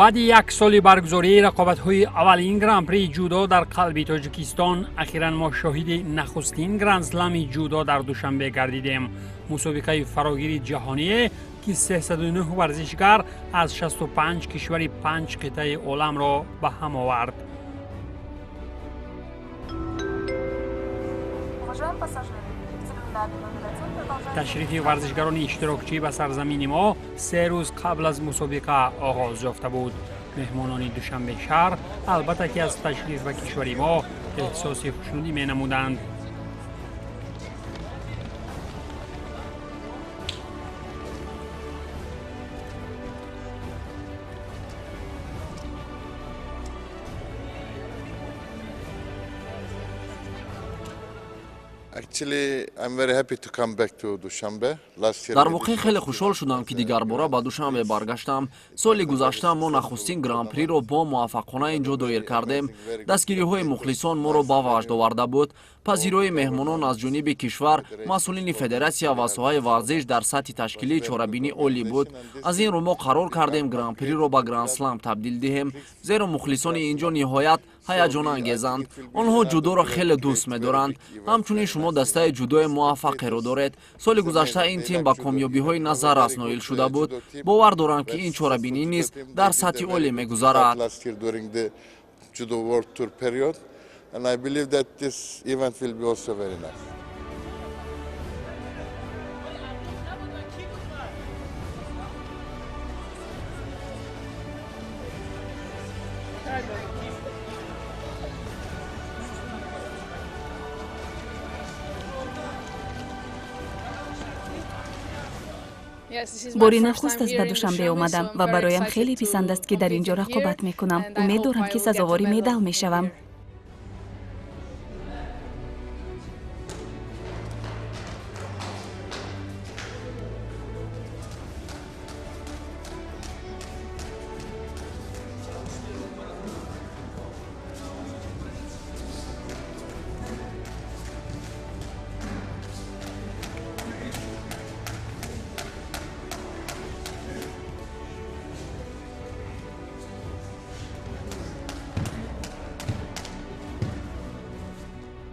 Баъди як соли баргузории рақобатҳои аввалин Гран-прии ҷудо дар қалби Тоҷикистон, ахиран мо шоҳиди нахустин Гранд-слами ҷудо дар Душанбе гардидем. Мусобиқаи фарогири ҷаҳоние, ки 309 варзишгар аз 65 кишвари панҷ қитъаи оламро ба ҳам овард. Ташрифи варзишгарони иштирокчӣ ба сарзамини мо 3 рӯз қабл аз мусобиқа оғоз ёфта буд. Меҳмонони Душанбе шаҳр, албатта, ки аз ташриф ба кишвари мо эҳсоси хушнудӣ менамуданд. Дар воқеъ, хеле хушҳол шудам, ки дигарбора ба Душанбе баргаштам. Соли гузашта мо нахустин Гран-приро бо муваффақона ин ҷо доир кардем. Дастгириҳои мухлисон моро ба ваҷд оварда буд. Пазироии меҳмонон аз ҷониби кишвар, масъулини федератсия ва соҳаи варзиш дар сатҳи ташкилии чорабинӣ олӣ буд. Аз ин рӯ мо қарор кардем, Гран-приро ба Гранд-слам табдил диҳем, зеро мухлисони ин ҷо ниҳоят ҳаяҷонангезанд. Онҳо ҷудоро хеле дӯст медоранд. Ҳамчунин шумо дастаи ҷудои муваффақеро доред. Соли гузашта ин тим ба комёбиҳои назаррас ноил шуда буд. Бовар дорам, ки ин чорабинӣ низ дар сатҳи олӣ мегузарад. And I believe that this event will be also very nice. Бори нахуст аст ба Душанбе омадам ва бароям хеле писанд аст, ки дар ин ҷо рақобат мекунам. Умед дорам, ки сазовори медал мешавам.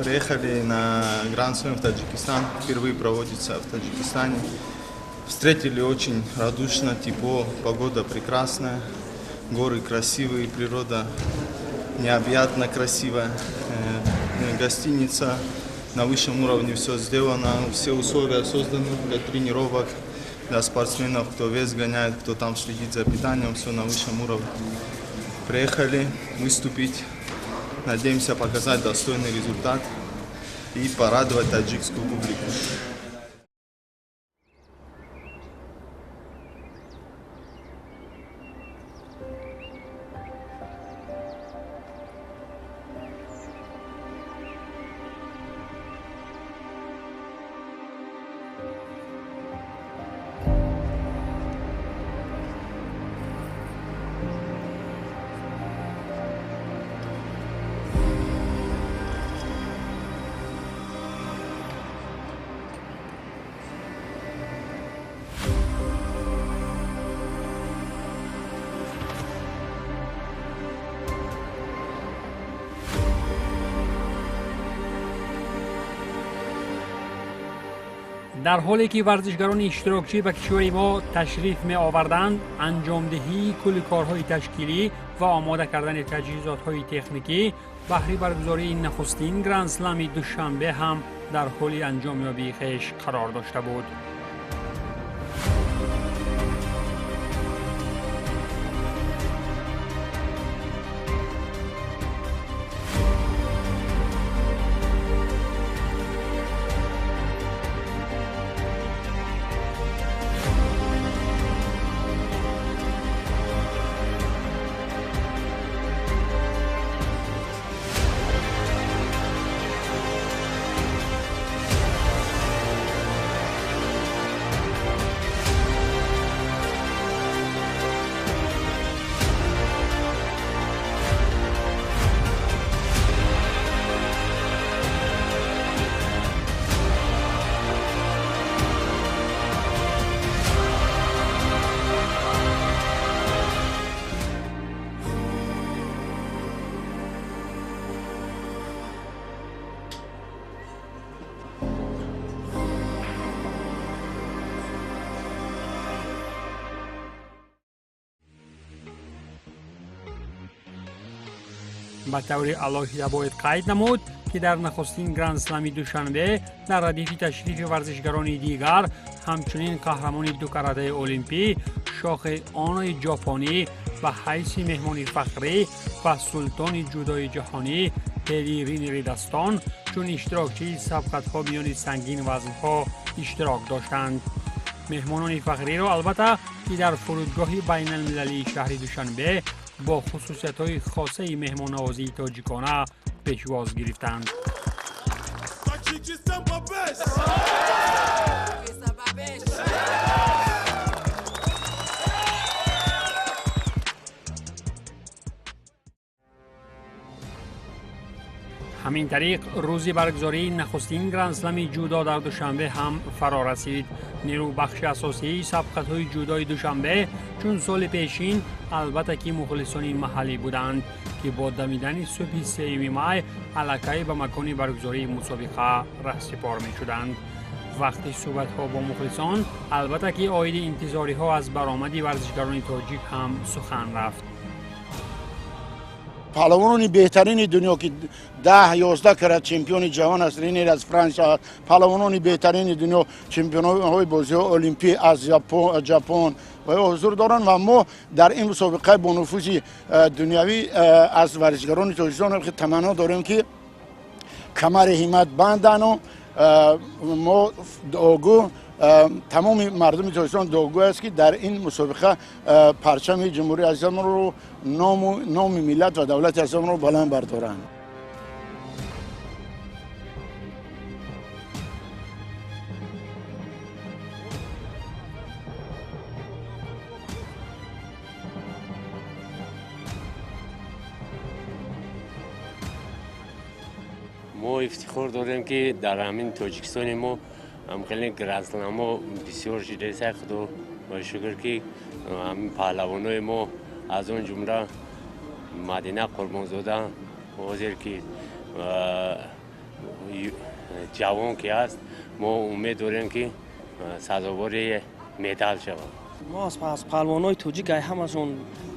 Приехали на Гранд Слэм в Таджикистан, впервые проводится в Таджикистане. Встретили очень радушно, тепло, погода прекрасная, горы красивые, природа необъятно красивая. Гостиница на высшем уровне, все сделано, все условия созданы для тренировок, для спортсменов, кто вес гоняет, кто там следит за питанием, все на высшем уровне. Приехали выступить. Надеемся показать достойный результат и порадовать таджикскую публику. Дар ҳоле ки варзишгарони иштирокчӣ ба кишвари мо ташриф меоварданд, анҷомдиҳии кулли корҳои ташкилӣ ва омода кардани таҷҳизотҳои техникӣ баҳри баргузории нахустин Грандслами Душанбе ҳам дар ҳоли анҷомёбии хеш қарор дошта буд. Ба таври алоҳида бояд қайд намуд, ки дар нахустин гранд-слами Душанбе дар радифи ташрифи варзишгарони дигар ҳамчунин қаҳрамони дукаратаи олимпӣ Шохи Онои ҷопонӣ ба ҳайси меҳмони фахрӣ ва султони ҷудои ҷаҳонӣ Тери Ринери Дастон чун иштирокчии сабқатҳо миёни сангин вазнҳо иштирок доштанд. Меҳмонони фахриро албатта, ки дар фурудгоҳи байналмилалии шаҳри Душанбе бо хусусиятҳои хосаи меҳмоннавозии тоҷикона пешвоз гирифтанд. Ҳамин тариқ рӯзи баргузории нахустин гранд-слами ҷудо дар Душанбе ҳам фаро расид. Нерӯбахши асосии сабқатҳои ҷудои Душанбе чун соли пешин албатта ки мухлисони маҳаллӣ буданд, ки бо дамидани субҳи 3 май аллакай ба макони баргузории мусобиқа раҳсипор мешуданд. Вақти суҳбатҳо бо мухлисон албатта ки оиди интизориҳо аз баромади варзишгарони тоҷик ҳам сухан рафт. Паҳлавонони беҳтарини дунё, ки 10-11 карат чемпиони ҷаҳон аст, Ринер аз Франсия, паҳлавонони беҳтарини дунё, чемпионҳои бозиҳои олимпӣ аз Ҷапон ва ё ҳузур доранд ва мо дар ин мусобиқаи бонуфузи дунявӣ аз варзишгарони тоҷикистон таманно дорем, ки камари ҳиммат бандану мо дуогӯ, тамоми мардуми тоҷикистон дуогӯ аст, ки дар ин мусобиқа парчами ҷумҳурии азизамонро, номи миллат ва давлати азизамонро баланд бардоранд. Мо ифтихор дорем, ки дар ҳамин Тоҷикистони мо хеле гранд-сламҳо бисёр шудааст. Худо ба шукр, ки ҳамин паҳлавонои мо, аз он ҷумла Мадина Қурбонзода, ҳозир ки ҷавон ки аст, мо умед дорем, ки сазовори медал шавад. Мо аз паҳлавонои тоҷик ҳамашон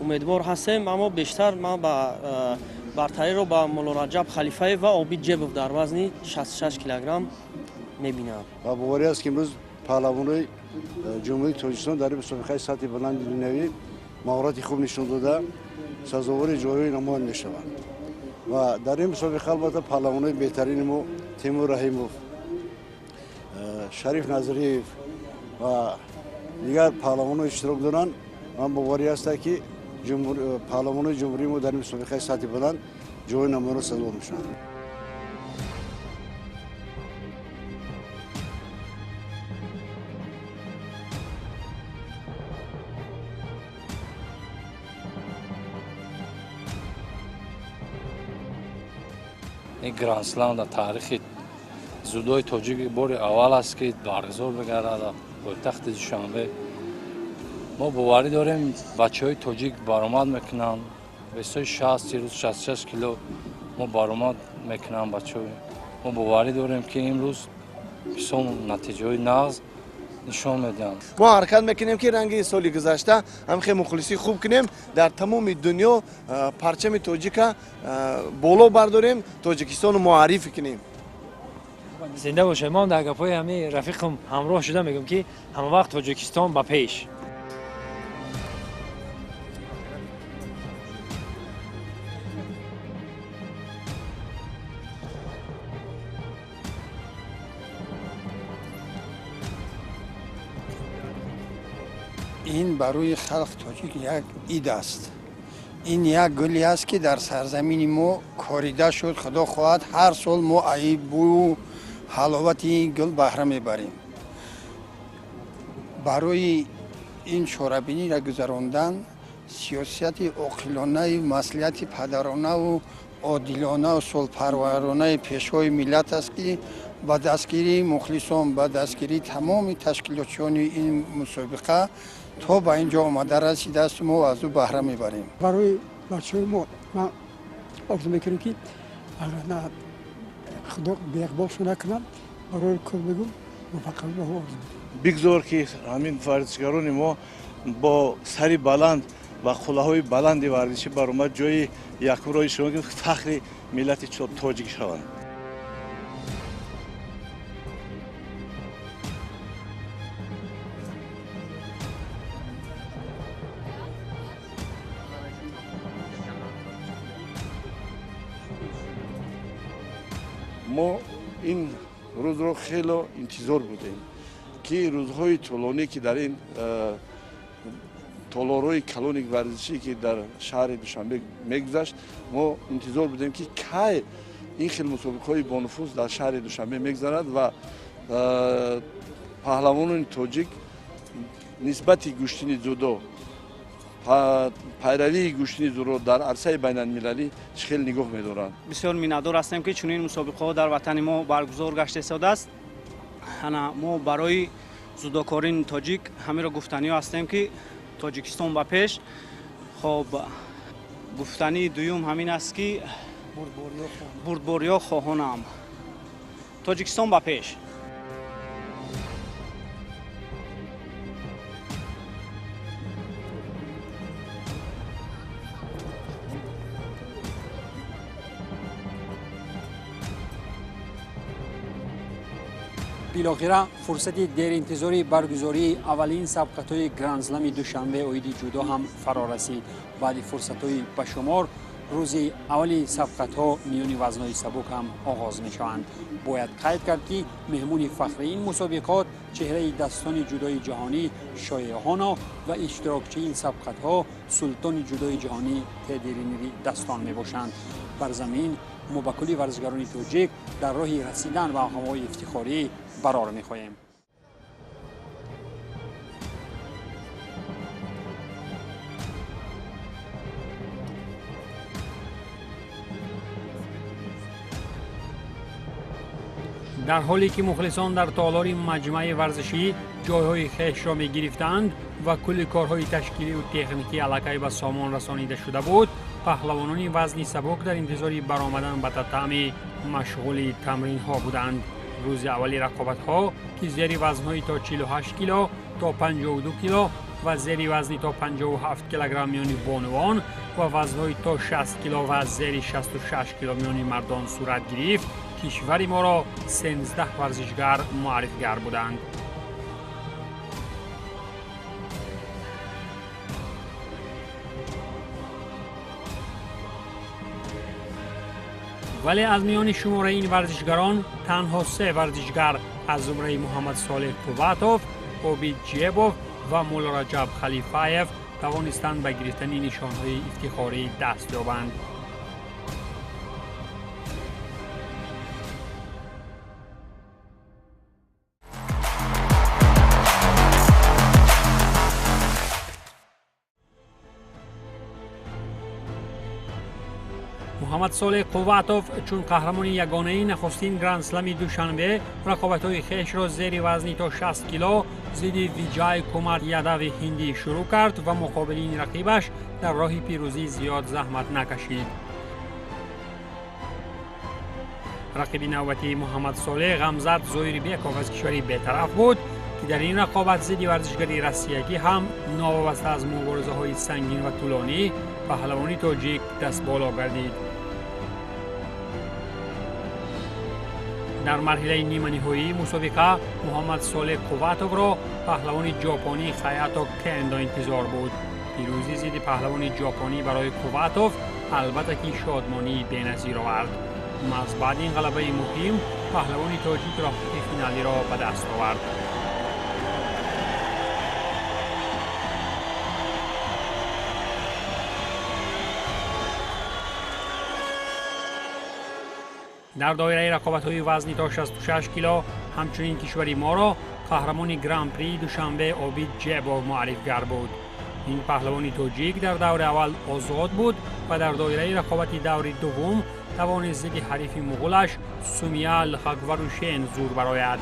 умедвор ҳастем, аммо бештар ман ба бартариро ба Муллораҷаб Халифаев ва Обид Ҷебов дар вазни 66 килограмм мебинам. Ва боварӣ аст, ки имрӯз паҳлавонои ҷумҳурии Тоҷикистон дар мусобиқаи сатҳи баланди дунявӣ маҳорати хуб нишон дода, сазовори ҷойҳои намоян мешаванд. Ва дар ин мусобиқа албатта паҳлавонои беҳтарини мо Темур Раҳимов, Шариф Назриев ва дигар паҳлавоно иштирок доранд. Ман боварӣ ҳастам, ки паҳлавонои ҷумҳурии мо дар ин мусобиқаи сатҳи баланд ҷойи намоянро сазовор мешаванд. Ин гранд-слам дар таърихи ҷудои тоҷик бори аввал аст, ки баргузор мегардад пойтахти Душанбе. Мо боварӣ дорем, бачаҳои тоҷик баромад мекунанд. Весои 60 рӯз 66 кило мо баромад мекунанд бачаҳои. Мо боварӣ дорем, ки имрӯз бисёр натиҷаҳои нағз нишон медиҳанд. Мо ҳаракат мекунем, ки ранги соли гузашта ҳам хеле мухлисӣ хуб кунем, дар тамоми дунё парчами тоҷика боло бардорем, Тоҷикистону муаррифӣ кунем. Зинда бошед. Мо дар гапҳои ҳамин рафиқам ҳамроҳ шуда мегӯям, ки ҳамавақт Тоҷикистон ба пеш. Ин барои халқи тоҷик як ид аст. Ин як гуле аст, ки дар сарзамини мо корида шуд. Худо хоҳад, ҳар сол мо аи бӯю ҳаловати ин гул баҳра мебарем. Барои ин чорабиниро гузарондан сиёсати оқилонаи маслиҳати падаронаву одилонаву сулҳпарваронаи пешвои миллат аст, ки ба дастгирии мухлисон, ба дастгирии тамоми ташкилотчиёни ин мусобиқа то ба ин ҷо омада расидааст. Мо аз ӯ баҳра мебарем. Барои бачаҳои мо ман орзу мекунем, ки худо беиқболшон накунад. Барои кор мегӯм, муваффақият ба орзу. Бигзор, ки ҳамин варзишгарони мо бо сари баланд Ба қуллаҳои баланди варзишӣ баромад, ҷои якумро ишғол кунанд, фахри миллати тоҷик шаванд. Мо ин рӯзро хело интизор будем, ки рӯзҳои тӯлонӣ, ки дар ин толорҳои калони варзишӣ, ки дар шаҳри Душанбе мегузашт, мо интизор будем, ки кай ин хел мусобиқаҳои бонуфуз дар шаҳри Душанбе мегузарад ва паҳлавонони тоҷик нисбати гӯштини дзюдо, пайравии гӯштини дзюдоро дар арсаи байналмилалӣ чӣ хел нигоҳ медоранд. Бисёр миннатдор ҳастем, ки чунин мусобиқаҳо дар ватани мо баргузор гашта истодааст. Ана мо барои дзюдокорини тоҷик ҳамеро гуфтаниҳо ҳастем, ки Тоҷикистон ба пеш. Хоб, гуфтании дуюм ҳамин аст, ки бурдбориҳо хоҳонам. Тоҷикистон ба пеш. Билохира фурсати деринтизори баргузории аввалин сабқатҳои Грандслами Душанбе оиди ҷудо ҳам фаро расид. Баъди фурсатҳои ба шумор рӯзи аввали сабқатҳо миёни вазнҳои сабук ҳам оғоз мешаванд. Бояд қайд кард, ки меҳмони фахри ин мусобиқот чеҳраи дастони ҷудои ҷаҳонӣ Шоеҳоно ва иштирокчии ин сабқатҳо султони ҷудои ҷаҳонӣ Тедди Ринири Дастон мебошанд. Бар замин мо ба кулли варзишгарони тоҷик дар роҳи расидан ба мақомҳои ифтихорӣ барор мехоҳем. Дар ҳоле ки мухлисон дар толори маҷмӯаи варзишӣ ҷойҳои хешро мегирифтанд ва кулли корҳои ташкилию техникӣ аллакай ба сомон расонида шуда буд, паҳлавонони вазни сабук дар интизори баромадан ба татами машғули тамринҳо буданд. Рӯзи аввали рақобатҳо, ки зери вазнҳои то 48 кило, то 52 кило ва зери вазни то 57 килограмм миёни бонувон ва вазнҳои то 60 кило ва зери 66 кило миёни мардон сурат гирифт, кишвари моро 13 варзишгар муаррифгар буданд. Вале аз миёни шумораи ин варзишгарон танҳо се варзишгар аз зумраи Муҳаммадсолеҳ Қувватов, Обид Ҷебов ва Муллораҷаб Халифаев тавонистанд ба гирифтани нишонҳои ифтихорӣ даст ёбанд. Муҳаммадсолеҳ Қувватов чун қаҳрамони ягонаи нахустин Грандслами Душанбе рақобатҳои хешро зери вазни то 60 кило зидди Виджай Кумар Ядави ҳиндӣ шурӯъ кард ва муқобили ин рақибаш дар роҳи пирӯзӣ зиёд заҳмат накашид. Рақиби навбатии Муҳаммадсолеҳ Ғамзат Зоирбеков аз кишвари бетараф буд, ки дар ин рақобат зидди варзишгари россиягӣ ҳам новобаста аз муборизаҳои сангин ва тӯлонӣ паҳлавони тоҷик дастболо гардид. Дар марҳилаи ниманиҳоии мусобиқа Муҳаммадсолеҳ Қувватовро паҳлавони ҷопонӣ Хаято Кендо интизор буд. Пирӯзӣ зидди паҳлавони ҷопонӣ барои Қувватов албатта ки шодмонии беназир овард. Маҳз баъди ин ғалабаи муҳим паҳлавони тоҷик роҳхати финалиро ба даст овард. Дар доираи рақобатҳои вазни то 66 кило ҳамчунин кишвари моро қаҳрамони Гран-при Душанбе Обид Ҷебов муаррифгар буд. Ин паҳлавони тоҷик дар даври аввал озод буд ва дар доираи рақобати даври дуввум тавонист зидди ҳарифи муғулаш Сумия Лхакварушен зур барояд.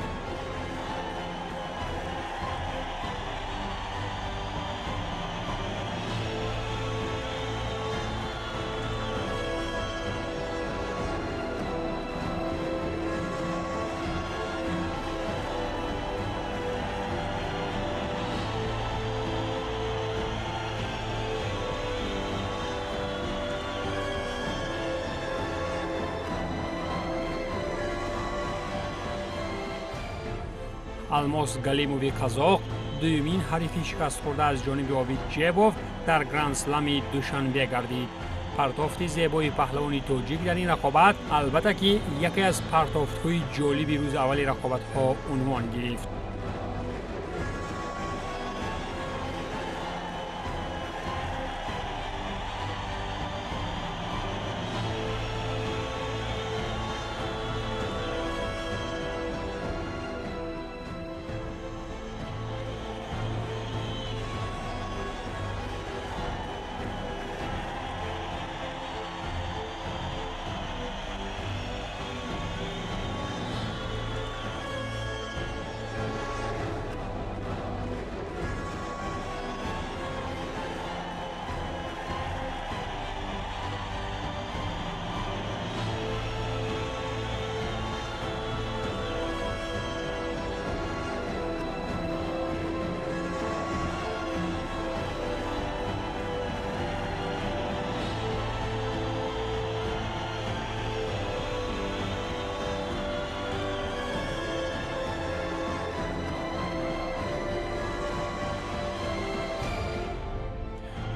Алмос Галимови қазоқ дуюмин ҳарифи шикастхӯрда аз ҷониби Обид Ҷебов дар Гранд-слами Душанбе гардид. Партофти зебои паҳлавони тоҷик дар ин рақобат албатта ки яке аз партофтҳои ҷолиби рӯзи аввали рақобатҳо унвон гирифт.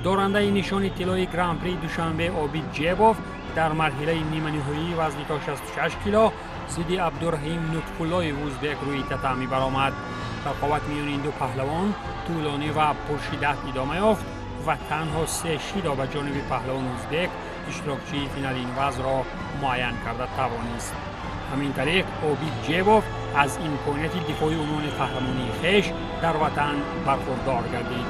Дорандаи нишони тиллои Гран-при Душанбе Обид Ҷебов дар марҳилаи ниманиҳоии вазни то 66 кило зидди Абдураҳим Нутфуллоев узбек рӯи татами баромад. Рақобат миёни ин ду паҳлавон тӯлонӣ ва пуршиддат идома ёфт ва танҳо се шидо ба ҷониби паҳлавон узбек иштирокчии финали ин вазнро муайян карда тавонист. Ҳамин тариқ Обид Ҷебов аз имконияти дифои унвони қаҳрамонии хеш дар ватан бархурдор гардид.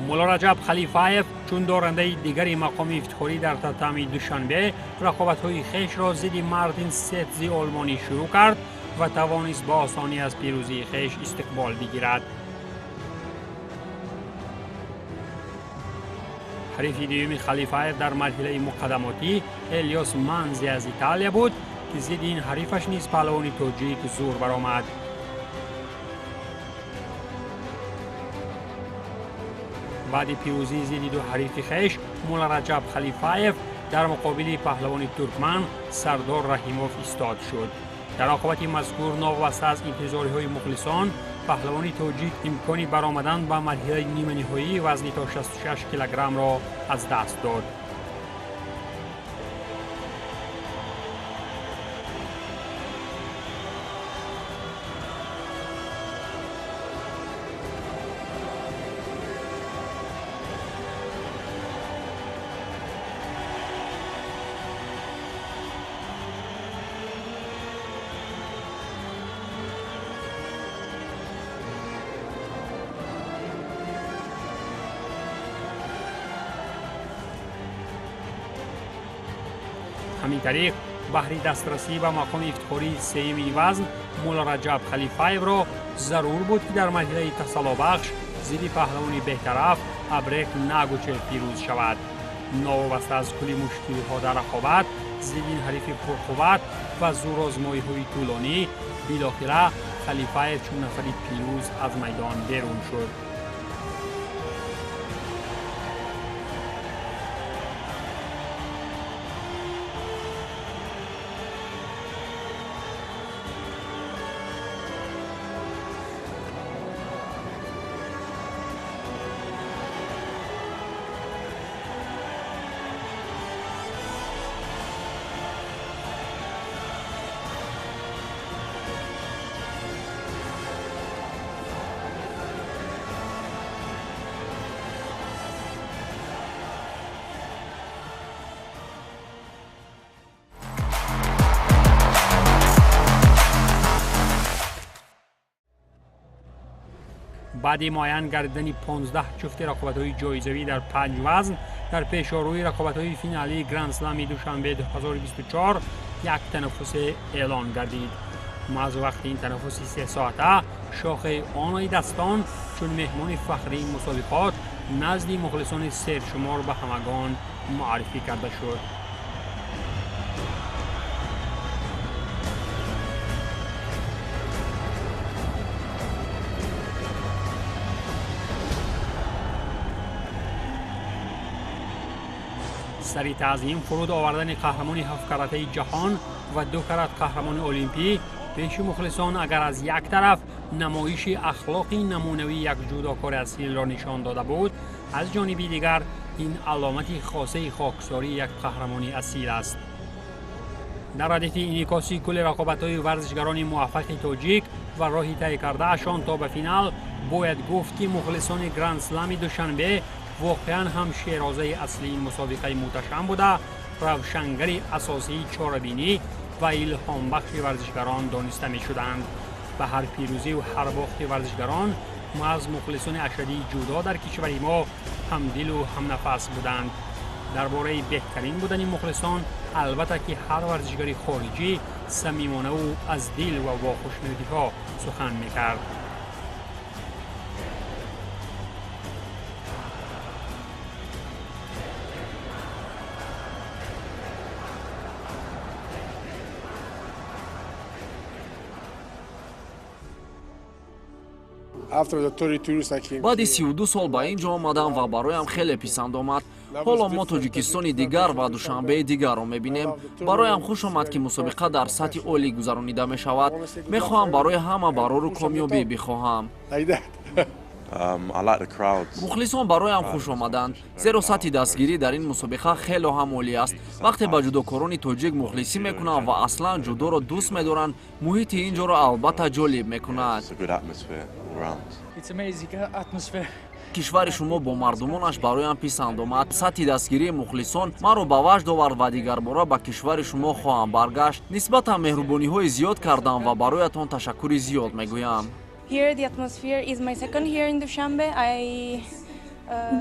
Мулло Раҷаб Халифаев чун дорандаи дигари мақоми ифтихорӣ дар татами Душанбе рақобатҳои хешро зидди Мартин Сетзи олмонӣ шурӯъ кард ва тавонист ба осонӣ аз пирӯзии хеш истиқбол бигирад. Ҳарифи дуюми Халифаев дар марҳилаи муқаддамотӣ Элиос Манзи аз Италия буд ки зидди ин ҳарифаш низ паҳлавони тоҷик зур баромад. Баъди пирӯзии зидди ду ҳарифи хеш Мулло Раҷаб Халифаев дар муқобили паҳлавони туркман Сардор Раҳимов истод шуд. Дар рақобати мазкур новобаста аз интизориҳои мухлисон паҳлавони тоҷик имкони баромадан ба марҳилаи ниманиҳоии вазни то 66 килограммро аз даст дод. Ҳамин тариқ баҳри дастрасӣ ба мақоми ифтихории сеюми вазн Муллораҷаб Халифаевро зарур буд, ки дар марҳилаи тасаллобахш зидди паҳлавони беҳтараф Абрек Нагучев пирӯз шавад. Новобаста аз кулли мушкилиҳо дар рақобат зидди ин ҳарифи пурқувват ва зӯрозмоиҳои тӯлонӣ, билохира Халифаев чун нафари пирӯз аз майдон берун шуд. Баъди муайян гардидани 15 ҷуфти рақобатҳои ҷоизавӣ дар 5 вазн дар пешорӯи рақобатҳои финалии Гранд-Слами Душанбе 2024 як танаффусе эълон гардид. Маҳз вақти ин танаффуси сесоата шохаи онои дастон чун меҳмони фахрии мусобиқот назди мухлисони сершумор ба ҳамагон муаррифӣ карда шуд. Сари таъзим фуруд овардани қаҳрамони ҳафткаратаи ҷаҳон ва 2 карат қаҳрамони олимпӣ пеши мухлисон агар аз як тараф намоиши ахлоқи намунавии як ҷудокори асилро нишон дода буд, аз ҷониби дигар ин аломати хосаи хоксории як қаҳрамони асил аст. Дар радифи инъикоси кулли рақобатҳои варзишгарони муваффақи тоҷик ва роҳи тай кардаашон то ба финал бояд гуфт, ки мухлисони Гранд-Слами Душанбе воқеан ҳам шерозаи аслии мусобиқаи муҳташам буда, равшангари асосии чорабинӣ ва илҳомбахши варзишгарон дониста мешуданд. Ба ҳар пирӯзиву ҳар бохти варзишгарон маҳз мухлисони ашадии ҷудо дар кишвари мо ҳамдилу ҳамнафас буданд. Дар бораи беҳтарин будани мухлисон албатта ки ҳар варзишгари хориҷӣ самимонаву аз дил ва бо хушнудиҳо сухан мекард. Баъди 32 сол ба ин ҷо омадам ва бароям хеле писанд омад. Ҳоло мо Тоҷикистони дигар ва Душанбеи дигарро мебинем. Бароям хуш омад, ки мусобиқа дар сатҳи олӣ гузаронида мешавад. Мехоҳам барои ҳама барору комёбӣ бихоҳам. Мухлисон бароям хуш омаданд, зеро сатҳи дастгирӣ дар ин мусобиқа хело ҳам олӣ аст. Вақте ба ҷудокорони тоҷик мухлисӣ мекунанд ва аслан ҷудоро дӯст медоранд, муҳити ин ҷоро албатта ҷолиб мекунад. Кишвари шумо бо мардумонаш бароям писанд омад. Сатҳи дастгирии мухлисон маро ба ваҷд овард ва дигарбора ба кишвари шумо хоҳам баргашт. Нисбатан меҳрубониҳои зиёд кардам ва бароятон ташаккури зиёд мегӯям.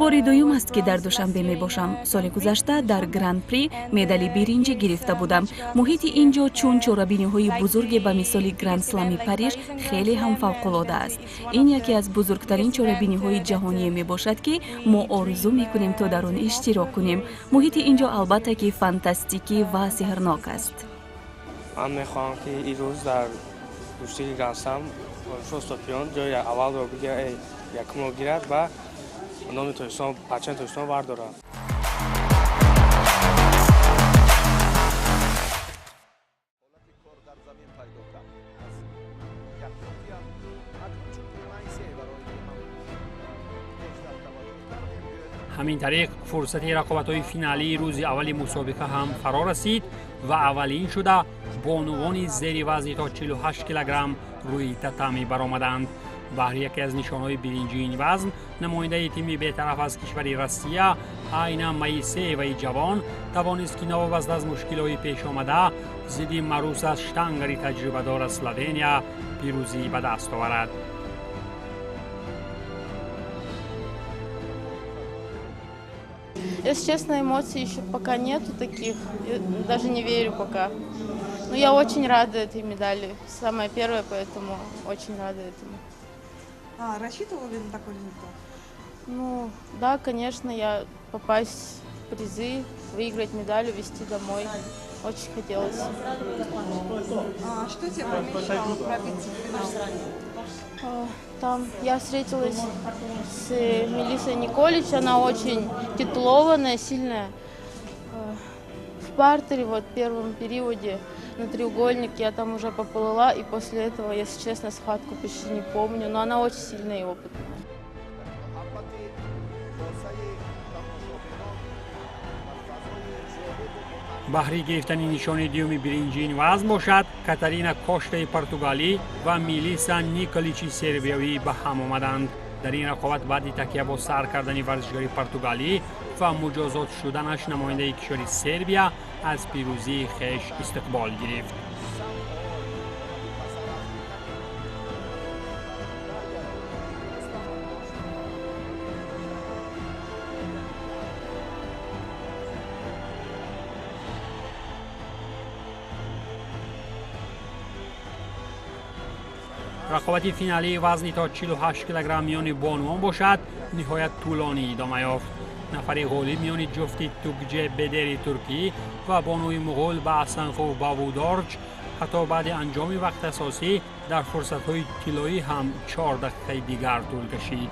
Бори дуюм аст, ки дар Душанбе мебошам. Соли гузашта дар Гран-при медали биринҷӣ гирифта будам. Муҳити ин ҷо чун чорабиниҳои бузурге ба мисоли Гранд-Слами Париж хеле ҳам фавқулода аст. Ин яке аз бузургтарин чорабиниҳои ҷаҳоние мебошад, ки мо орзу мекунем то дар он иштирок кунем. Муҳити ин ҷо албатта ки фантастикӣ ва сеҳрнок аст. Ман мехоҳам, ки ирӯз дар гӯштии Гранд-Слам Шостопиён ҷои аввалро якумро гирад ва номи Тоҷикистон, парчами Тоҷикистон бардорад. Ҳамин тариқ фурсати рақобатҳои финалии рӯзи аввали мусобиқа ҳам фаро расид ва аввалин шуда бонувони зери вазни то 48 килограмм рӯи татами баромаданд. Баҳри яке аз нишонҳои биринҷии ин вазн намояндаи тими бетараф аз кишвари Россия Айна Моисееваи ҷавон тавонист, ки новобаста аз мушкилҳои пешомада зидди Маруса Штангари таҷрибадор аз Словения пирӯзӣ ба даст оварад. Если честно, эмоций еще пока нету таких, я даже не верю пока. Но я очень рада этой медали, самая первая, поэтому очень рада этому. А рассчитывала ли на такой результат? Ну, да, конечно, я попасть в призы, выиграть медаль, увезти домой. Очень хотелось. А что тебе помешало пробиться в финал? Там я встретилась с Мелиссой Николич, она очень титулованная, сильная. В партере, вот в первом периоде на треугольник я там уже поплыла, и после этого, если честно, схватку почти не помню, но она очень сильная и опытная. Баҳри гирифтани нишони дуюми биринҷии ин вазн бошад, Катарина Коштаи португалӣ ва Милиса Николичи сербиявӣ ба ҳам омаданд. Дар ин рақобат баъди такя бо сар кардани варзишгари португалӣ ва муҷозот шуданаш намояндаи кишвари Сербия аз пирӯзии хеш истиқбол гирифт. Рақобати финалии вазни то 48 килограмм миёни бонувон бошад, ниҳоят тӯлонӣ идома ёфт. Нафари ғолиб миёни ҷуфти Тугҷе Бедери туркӣ ва бонуи муғул Баасанху Бавудорҷ ҳатто баъди анҷоми вақти асосӣ дар фурсатҳои тиллоӣ ҳам 4 дақиқаи дигар тӯл кашид.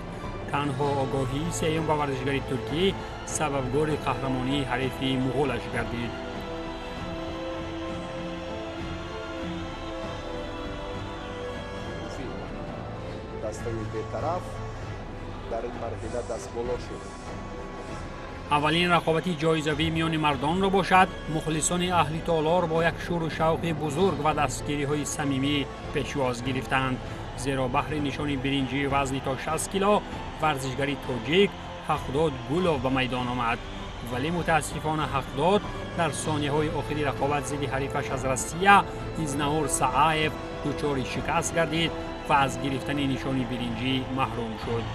Танҳо огоҳии сеюм ба варзишгари туркӣ сабабгори қаҳрамонии ҳарифи муғулаш гардид. Дастаи бетараф дар ин марҳила дастболо шуд. Аввалин рақобати ҷоизавӣ миёни мардонро бошад, мухлисони аҳли толор бо як шӯру шавқи бузург ва дастгириҳои самимӣ пешвоз гирифтанд. Зеро баҳри нишони биринҷии вазни то 60 кило варзишгари тоҷик Ҳақдод Гулов ба майдон омад. Вале мутаассифона Ҳақдод дар сонияҳои охири рақобат зидди ҳарифаш аз Россия Изнаур Сааев дучори шикаст гардид ва аз гирифтани нишони биринҷӣ маҳрум шуд.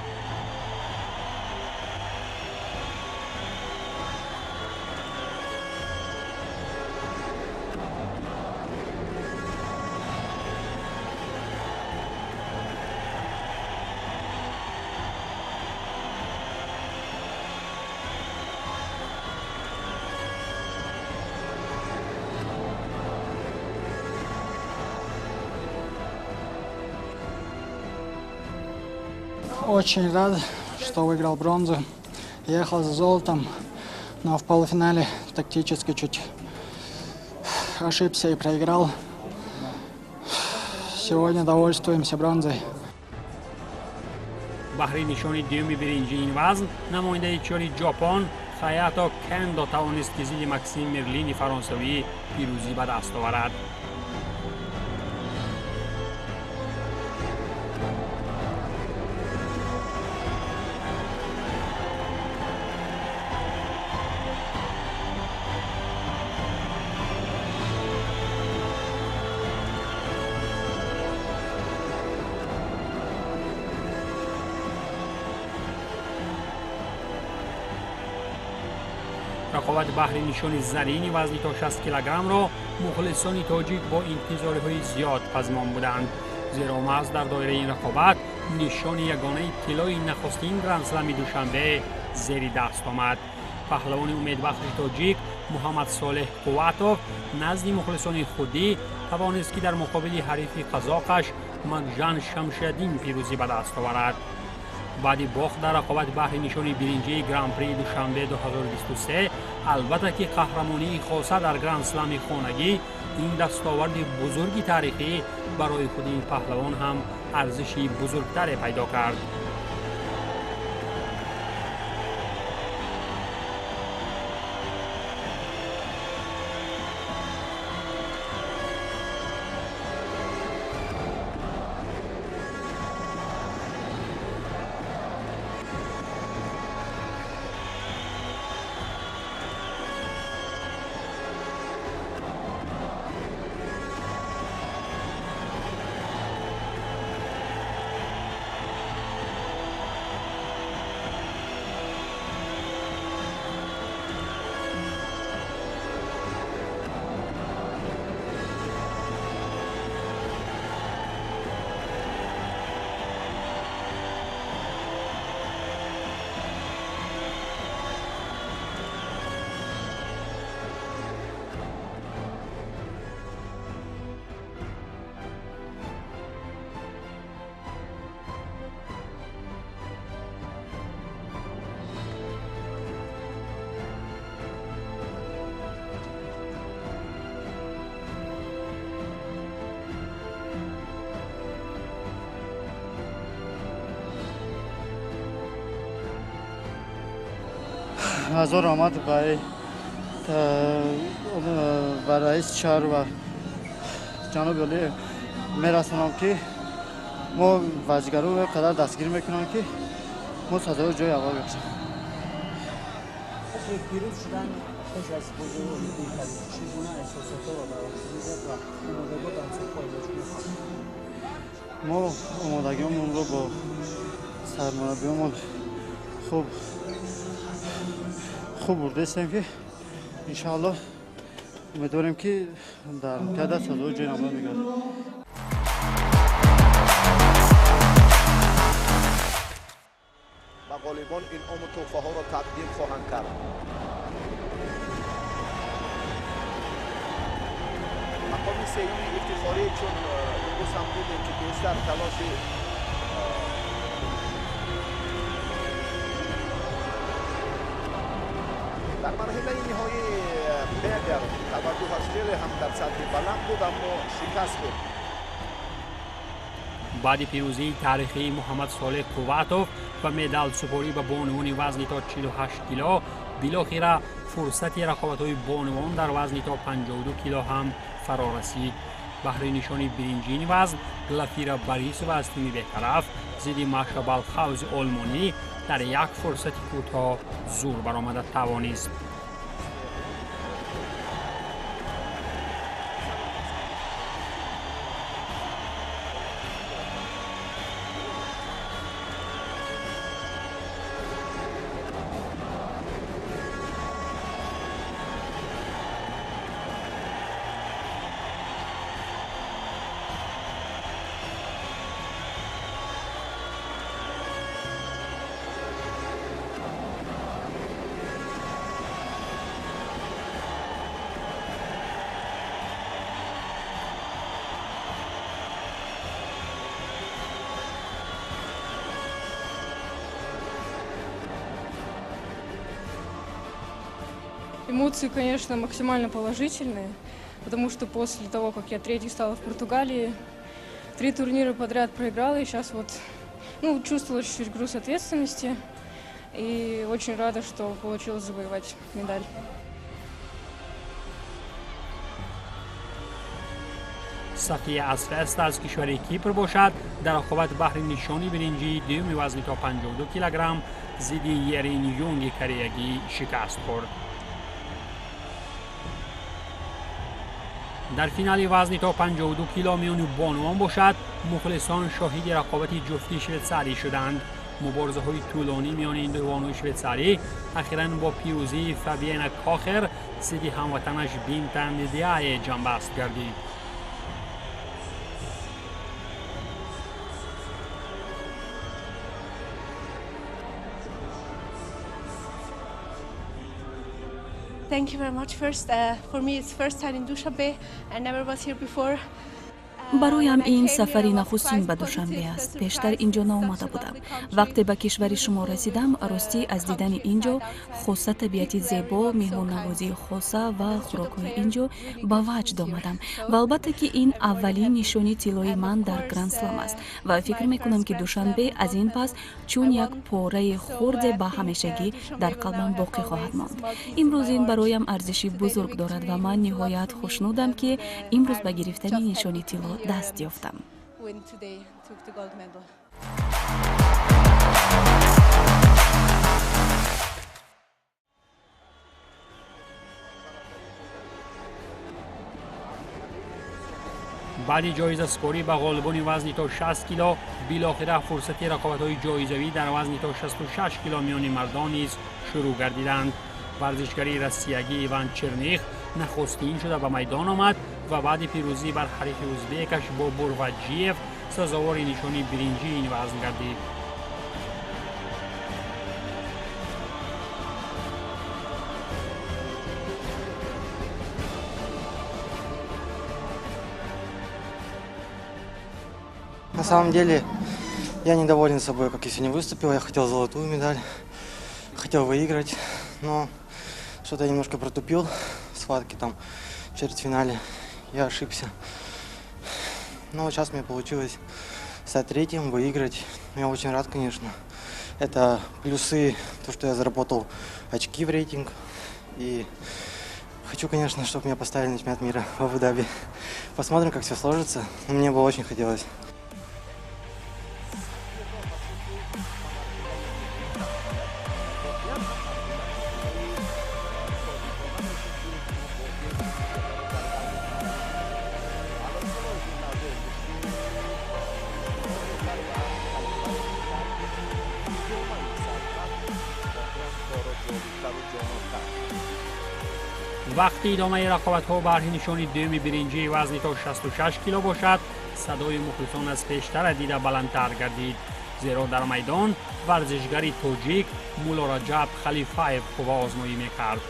Очень рад, что выиграл бронзу. Ехал за золотом, но в полуфинале тактически чуть ошибся и проиграл. Сегодня довольствуемся бронзой. Баҳри нишони дуюми биринҷии ин вазн намояндаи кишвари Ҷопон Хаято Кендо тавонист, ки зидди Максим Мерлини фаронсавӣ пирӯзӣ ба даст оварад. Рақобати баҳри нишони зарини вазни то 60 килограммро мухлисони тоҷик бо интизориҳои зиёд пазмон буданд. Зеро маҳз дар доираи ин рақобат нишони ягонаи тиллои нахустин грандслами Душанбе зери даст омад. Паҳлавони умедбахши тоҷик Муҳаммад Солеҳ Қувватов назди мухлисони худӣ тавонист, ки дар муқобили ҳарифи қазоқаш Магжан Шамшадин пирӯзӣ ба даст оварад. Баъди бохт дар рақобати баҳри нишони биринҷии Гран-при Душанбе 2023, албатта ки қаҳрамонии хоса дар гранд-слами хонагӣ ин дастоварди бузурги таърихӣ барои худи ин паҳлавон ҳам арзиши бузургтаре пайдо кард. Ҳазор раҳмат ба раиси шаҳр ва ҷаноби олӣ мерасонам, ки мо варзишгаро қадар дастгирӣ мекунанд, ки мо сазовори ҷои аввал бошем. Пирӯз шудан пеш аз бозиҳои Олимпии Париж чӣ гуна эҳсосотҳоро дар вуҷуд ва омодагиҳо дар мусобиқаҳо чӣ гуна? Мо омодагиҳомонро бо сармураббиёмон хуб хуб бурдаистем, ки иншоаллоҳ умедворем, ки дар Олимпиада сазовори ҷои намоён мегардем. Ба ғолибон инъому тӯҳфаҳоро тақдим хоҳанд кард. Мақоми сеюми ифтихорӣ, чун имрӯз ҳам дидем, ки бештар талоши дар марҳилаи ниҳоӣ Бегер таваҷҷӯҳаш хеле ҳам дар сатҳи баланд буд, аммо шикаст хӯрд. Баъди пирӯзии таърихии Муҳаммад Солеҳ Қувватов ва медалсупорӣ ба бонувони вазни то 48 кило, билохира фурсати рақобатҳои бонувон дар вазни то 52 кило ҳам фаро расид. Баҳри нишони биринҷини вазн Глафира Борисова аз тими бетараф зидди Маша Балхаузи олмонӣ дар як фурсати кӯтоҳ зур баромада тавонист. Эмоции, конечно, максимально положительные, потому что после того, как я третьей стала в Португалии, 3 турнира подряд проиграла, и сейчас вот, ну, чувствовала чуть-чуть груз ответственности, и очень рада, что получилось завоевать медаль. Сафия Асфест аз кишвари Кипр бошад, дар рақобат баҳри нишони биринҷии дуюми вазни то 52 килограмм зидди Ерин Юнги кореягӣ шикаст хӯрд. Дар финали вазни то 52 кило миёни бонувон бошад, мухлисон шоҳиди рақобати ҷуфти швейтсарӣ шуданд. Муборизаҳои тӯлонӣ миёни ин ду бонуи швейтсарӣ ахиран бо пирӯзии Фабиена Кохер зидди ҳамватанаш Бинта Ндиае ҷамъбаст гардид. Thank you very much. First, for me, it's first time in Dushanbe. I never was here before. Бароям ин сафари нахустин ба Душанбе аст. Пештар инҷо наомада будам. Вақте ба кишвари шумо расидам, ростӣ аз дидани инҷо, хоса табиати зебо, меҳмоннавозии хоса ва хӯрокҳои инҷо ба ваҷд омадам. Ва албатта, ки ин аввалин нишони тиллои ман дар Грандслам аст ва фикр мекунам, ки Душанбе аз ин пас чун як пораи хурде ба ҳамешагӣ дар қалбам боқӣ хоҳад монд. Имрӯз ин бароям арзиши бузург дорад ва ман ниҳоят хушнудам, ки имрӯз ба гирифтани нишони тилло даст ёфтам. Баъди ҷоизасупорӣ ба ғолибони вазни то 60 кило, билохира фурсати рақобатҳои ҷоизавӣ дар вазни то 66 кило миёни мардон низ шурӯъ гардиданд. Варзишгари россиягӣ Иван Черних нахустин шуда ба майдон омад ва баъди пирӯзӣ бар ҳарифи узбекаш Бобур Ваҷиев сазовори нишони биринҷии ин вазн гардид. На самом деле я недоволен собой, как я сегодня выступил. Я хотел золотую медаль, хотел выиграть, но что-то я немножко протупил в схватке там, в четвертьфинале. Я ошибся. Но сейчас мне получилось стать третьим, выиграть. Я очень рад, конечно. Это плюсы, то, что я заработал очки в рейтинг. И хочу, конечно, чтобы меня поставили на чемпионат мира в Абу-Даби. Посмотрим, как все сложится. Но мне бы очень хотелось. Вақти идомаи рақобатҳо барҳи нишони дуюми биринҷии вазни то 66 кило бошад, садои мухлисон аз пештара дида баландтар гардид, зеро дар майдон варзишгари тоҷик Муллораҷаб Халифаев қувваозмоӣ мекард.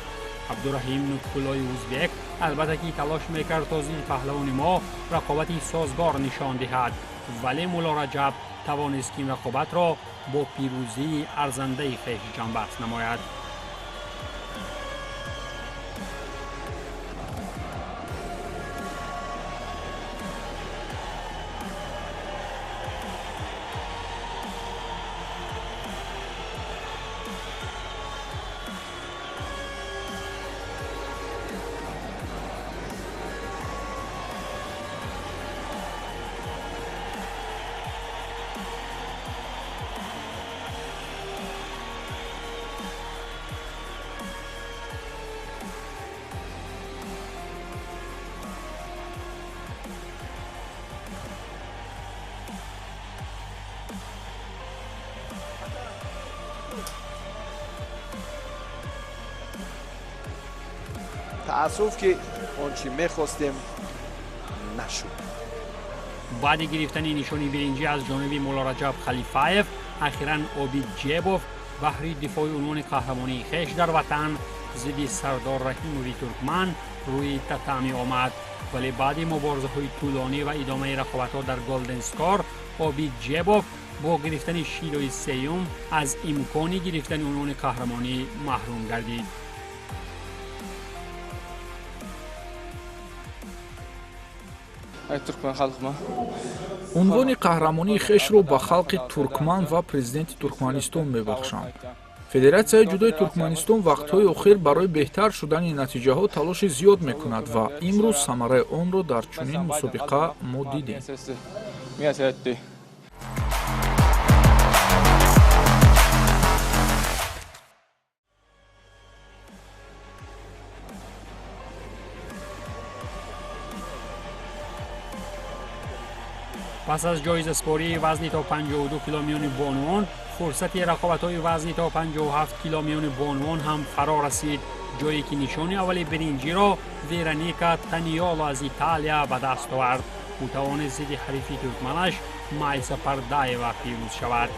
Абдураҳим Нутфуллои узбек албатта ки талош мекард то зидди паҳлавони мо рақобати созгор нишон диҳад, вале Муллораҷаб тавонист ки ин рақобатро бо пирӯзии арзандаи хеш ҷамъбаст намояд. Таассуф, ки он чӣ мехостем нашуд. Баъди гирифтани нишони биринҷӣ аз ҷониби Муллораҷаб Халифаев, ахиран Обид Ҷебов баҳри дифои унвони қаҳрамонии хеш дар ватан зидди Сардор Раҳимови туркман рӯи татами омад. Вале баъди муборизаҳои тӯлонӣ ва идомаи рақобатҳо дар Голден Скор, Обид Ҷебов бо гирифтани шилои сеюм аз имкони гирифтани унвони қаҳрамонӣ маҳрум гардид. Унвони қаҳрамонии хешро ба халқи туркман ва президенти Туркманистон мебахшам. Федератсияи ҷудои Туркманистон вақтҳои охир барои беҳтар шудани натиҷаҳо талоши зиёд мекунад ва имрӯз самараи онро дар чунин мусобиқа мо дидем. Пас аз ҷоизаспории вазни то 52 кило миёни бонувон, фурсати рақобатҳои вазни то 57 кило миёни бонувон ҳам фаро расид, ҷое ки нишони аввали биринҷиро Вероника Таниоло аз Италия ба даст овард. Ӯ тавонист зидди ҳарифи туркманаш Майса Пардаева пирӯз шавад.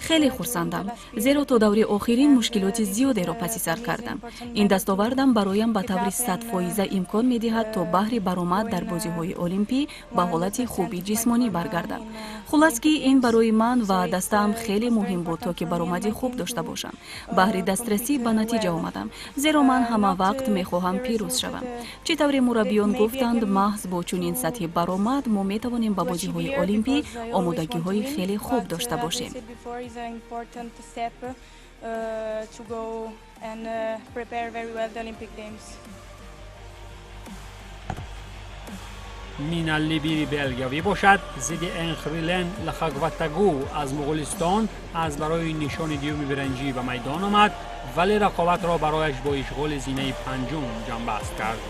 Хеле хурсандам, зеро то даври охирин мушкилоти зиёдеро паси сар кардам. Ин дастовардам бароям ба таври 100% имкон медиҳад то баҳри баромад дар бозиҳои олимпӣ ба ҳолати хуби ҷисмонӣ баргардам. Хуллас ки ин барои ман ва дастаам хеле муҳим буд, то ки баромади хуб дошта бошам. Баҳри дастрасӣ ба натиҷа омадам, зеро ман ҳама вақт мехоҳам пирӯз шавам. Чӣ тавре мураббиён гуфтанд, маҳз бо чунин сатҳи баромад мо метавонем ба бозиҳои олимпӣ омодагиҳои хеле хуб дошта бошем. Мина Либири белгиявӣ бошад, зидди Энхрилен Лхагватагу аз Муғулистон аз барои нишони дуюми биринҷӣ ба майдон омад, вале рақобатро барояш бо ишғоли зинаи панҷум ҷамъбаст кард.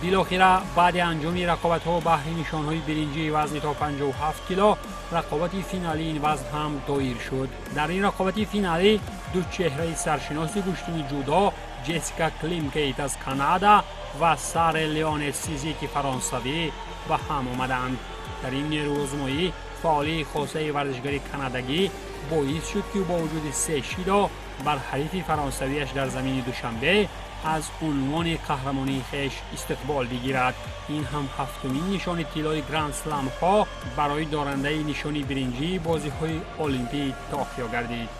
Билохира баъди анҷоми рақобатҳо баҳри нишонҳои биринҷии вазни то 57 кило рақобати финалии ин вазн ҳам доир шуд. Дар ин рақобати финалӣ ду чеҳраи саршиноси гӯштини ҷудо Ҷессика Климкейт аз Канада ва Саре Леоне Сизики фаронсавӣ ба ҳам омаданд. Дар ин нерӯозмоӣ фаъолии хосаи варзишгари канадагӣ боис шуд, ки бо вуҷуди се шидо бар ҳарифи фаронсавиаш дар замини Душанбе аз унвони қаҳрамонии хеш истиқбол бигирад. Ин ҳам ҳафтумин нишони тиллои гранд-сламҳо барои дорандаи нишони биринҷии бозиҳои Олимпии Токио гардид.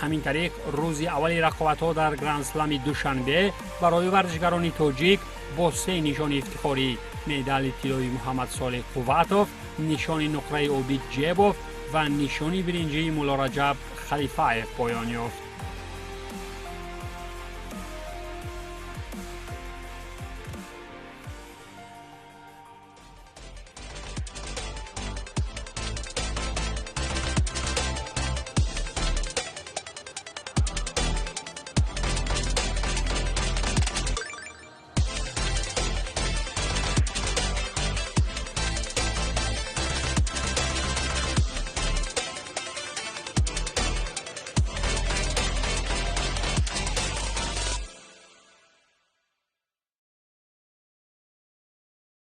Ҳамин тариқ рӯзи аввали рақобатҳо дар гранд-слами Душанбе барои варзишгарони тоҷик бо се нишони ифтихорӣ: медали тиллои Муҳаммадсолеҳ Қувватов, нишони нуқраи Обид Ҷебов ва нишони биринҷии Муллораҷаб Халифаев поён ёфт.